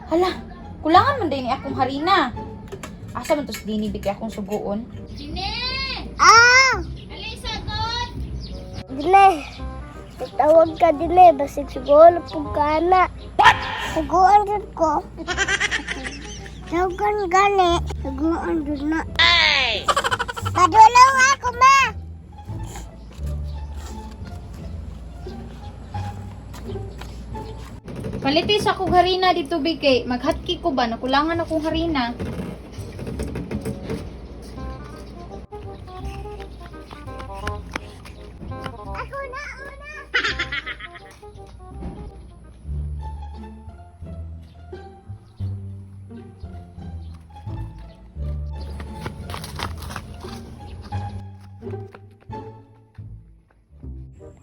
Hala, kulangan man din ni akong harina. Asa man tos dini bi kay akong suguon? Ah! Alisa, god. Dine, tawag ka dine, basig siguro pug ka na. Suguan jud ko. Tawagan gani, suguan jud na. Padulong ako, ma! Palitis akong harina dito bi kay maghatki ko ba nakulangan akong harina. Ako na, una!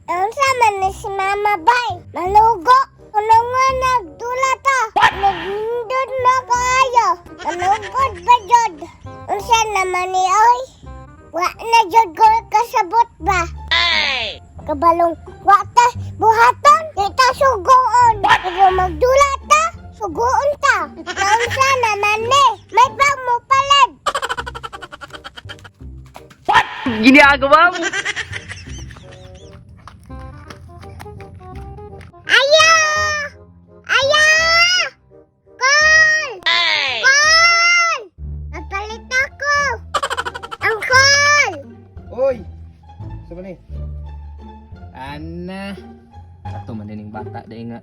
Unsa man ni si Mama Bay? Malugo! Kuno nga nagdula ta! Nagnindot na kaayo! Malugod ba jod? Unsa naman ni oy? Wa na jod ko kasabot ba? Kabalong wa ta buhaton, di ta sugoon. Pero magdula ta, sugoon ta. Naunsa naman ni? May bag mo palad. Ginagawa mo? Ayo! Ayo! Call! Call! Napalit ako! Ang call! Oy! Sa ni? Ana. Ato man din bata dai nga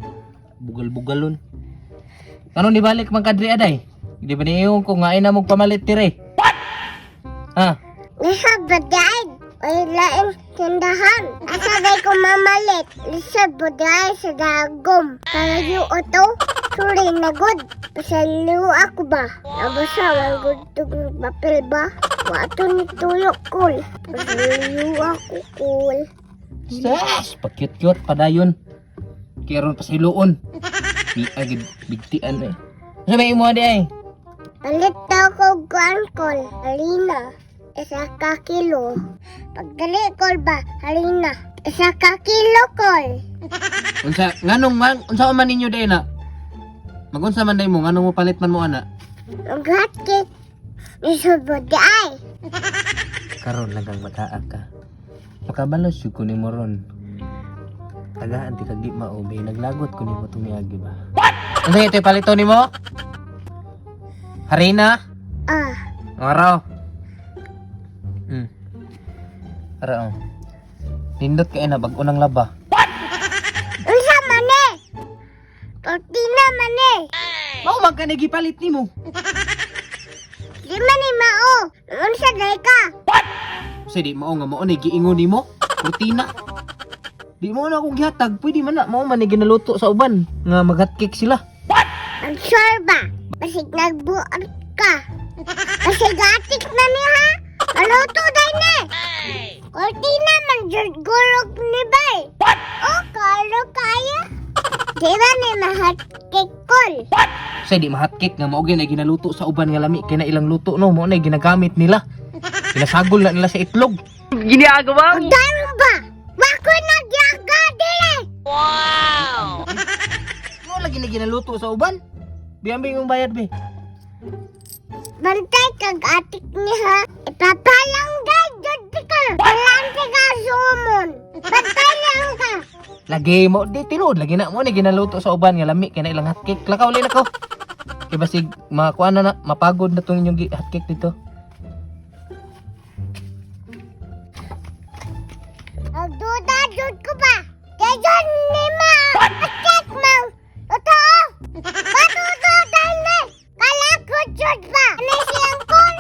bugal-bugalon. Ano ni balik man kadri aday? Di ba niyo ko nga ina mong pamalit dire? What? Ha? Lisod ba dahil? Oy, laing tindahan. Asa day ko mamalit? Lisod ba dahil sa dagom? Kalayo o to? Sorry na good. Pasaliw ako ba? Nabasa, ang good tong papel ba? Wato ni tuyok kul. Pasaliw ako kul. Sus, pa-cute-cute padayon. Kaya pa sa hiluon. Di agad bigtian eh. Ano ba imo di ay? Palit daw ko kuan kol. Harina. 1 ka kilo. Pagdali kol ba? Harina. 1 ka kilo kol. Unsa nganong man unsa man ninyo day na? Magunsa man day mo nganong mo palit man mo ana? Maghatkit. Lisod ba dahil? Karon lang kang bataa ka. Makabalos jud ko nimo ron. Tagaan ti kag di mao be naglagot ko nimo tumiagi ba. What? Unsa ito palito nimo? Harina? Ah. Ang araw. Ara oh. Nindot kay na bag unang laba. Unsa man eh? Tortina man eh. Mao man ka nagipalit nimo. Di man ni mao. Unsa day ka? Sa di mao nga mao ni giingon nimo. Rutina. Di mo na akong gihatag, pwede man na mao man ni ginaluto sa uban nga mag-hotcake sila. Ang sure ba? Basig nagbuot ka. Basig atik na ni ha? Maluto day ni. Cortina man jud gulog ni bay. O karo kaya? Di ba ni mahat kol? Sa di ma-hotcake nga mao gyud na ginaluto sa uban nga lami kay na ilang luto no mao na ginagamit nila. Ginasagol na nila sa itlog. Ginagawa O daron ba? Wako nagyaga dili. Mo lagi na ginaluto sa uban. Biyambi yung bayad be. Bantay kag atik ni ha. Ipapalanggay jud ka. Walang ka sumon. Bantay lang ka. Lagi mo di tinuod lagi na mo ni ginaluto sa uban nga lami kay na ilang hotcake. Lakaw uli nako. Kay basig makuan na, na mapagod na tong inyong hotcake dito. Nagduda jud ko ba? Kaya ni ma. Atik mang. Totoo. Matuto dahil na. Kalakot jud ba? Ano si Angkol?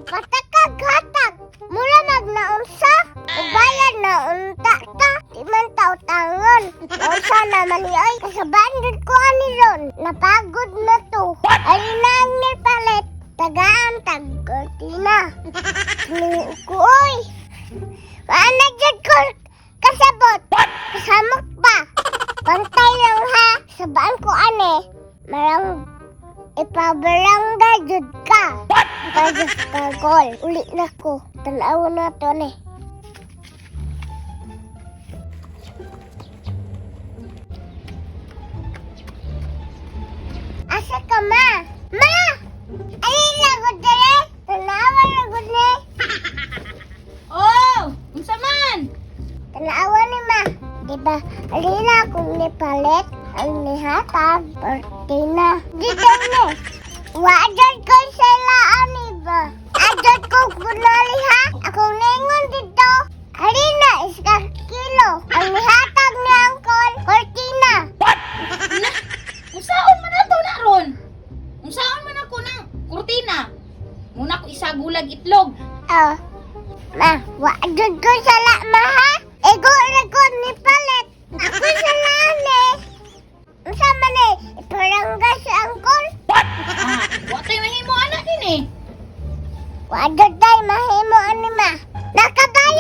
Patakag hatag. Mula magnaunsa. Ubayan na unta ta. Di man tautangon. Naunsa naman ni ay. Kasabaan jud ko ani ron. Napagod na to. Ay nang ni palit. Tagaan tag kortina. Ko oy. Paano jud ko kasabot? Kasamok ba? Pantay lang ha. Sabaan ko ane. Marang ipabarangay jud ka. Pwede ka gol. Uli na ko. Tanaw na to ni. Asa ka ma? Ang nihatag, kortina. Dito ni. Wa jud ko sila ani ba. Adot ko kunali ha. Akong ningon dito. Harina is ka kilo. Ang nihatag ni Uncle, kortina. Na, unsaon man ato na ron? Unsaon man ako ng kurtina? Muna ko isagulag itlog. Oh. Ma, wa jud ko sala ma ha. Ego ra ko ni palit. Ako sala ni. Unsa man ni iparangga si Uncle? Ah, wa tay mahimo anak din eh. Wa jud tay mahimo ani ma. Nakabay